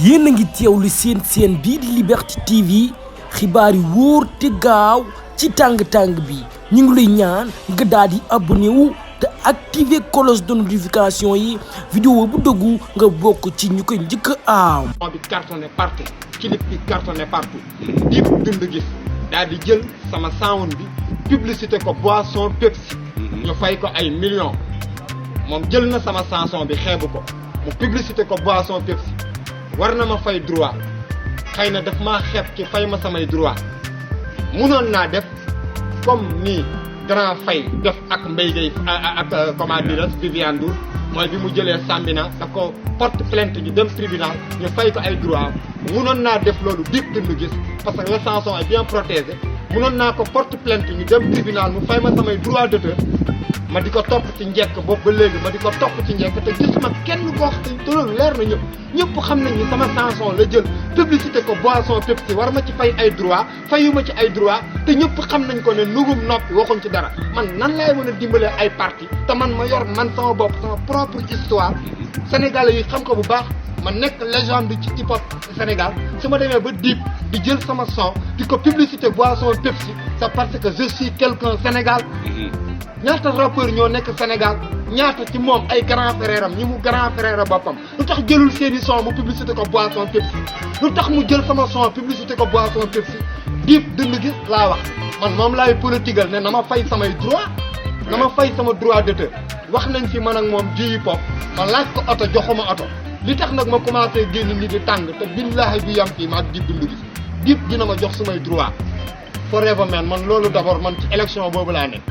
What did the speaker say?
yéen a ngi teewlu seen bii di Liberté TV xibaar yi wóor te gaaw ci tàng-tàng bi ñu ngi lay ñaan nga daal di abonné wu te activer cloche de notification yi vidéo bu dëggu nga bokk ci ñu koy njëkk a am. bi cartonné partout clip bi cartonné partout Dip dund gis daal di jël sama sound bi publicité ko boisson Pepsi ñu fay ko ay millions moom jël na sama chanson bi xeebu ko mu publicité ko boisson Pepsi war na ma fay droit xëy na daf maa xeeb ci fay ma samay droit munoon naa def comme ni grand fay def ak Mbaye Gueye ak comment dire Viviane Ndour mooy bi mu jëlee Sambina da ko porte plainte ñu dem tribunal ñu fay ko ay droit munoon naa def loolu Dip dund gis parce que la chanson est bien protégée munoon naa ko porte plainte ñu dem tribunal mu fay ma samay droit d'auteur ma di ko topp ci njekk boobu ba léegi ma di ko topp ci njekk te gisuma kenn koo xam te loolu leer na ñëpp xam nañ ni sama chanson la jël publicité ko boisson Pepsi war ma ci fay ay droit fayuma ci ay droit te ñëpp xam nañ ko ne nugum noppi waxuñ ci dara man nan laay mën a dimbalee ay parti te man ma yor man sama bopp sama propre histoire sénégalais yi xam ko bu baax ma nekk légende ci hip hop Sénégal su ma demee ba Dip di jël sama son di ko publicité boisson Pepsi c'est parce que je suis quelqu'un Sénégal ñaata rappeur ñoo nekk Sénégal ñaata ci moom ay grand frère am ñi mu grand frère boppam lu tax jëlul seeni son mu publicité ko boisson Pepsi lu tax mu jël sama son publicité ko boisson Pepsi Dip dund gis laa wax man moom laay politigal ne na ma fay samay droit na ma fay sama droit d'auteur wax nañ fi man ak moom ji hip hop ma laaj ko oto joxuma oto li tax nag ma commencé génn ni di tàng te billaahi du yam fii ma ak Dip dund gis Dip dina ma jox sumay droit forever man loolu d'abord man ci élection boobu laa nekk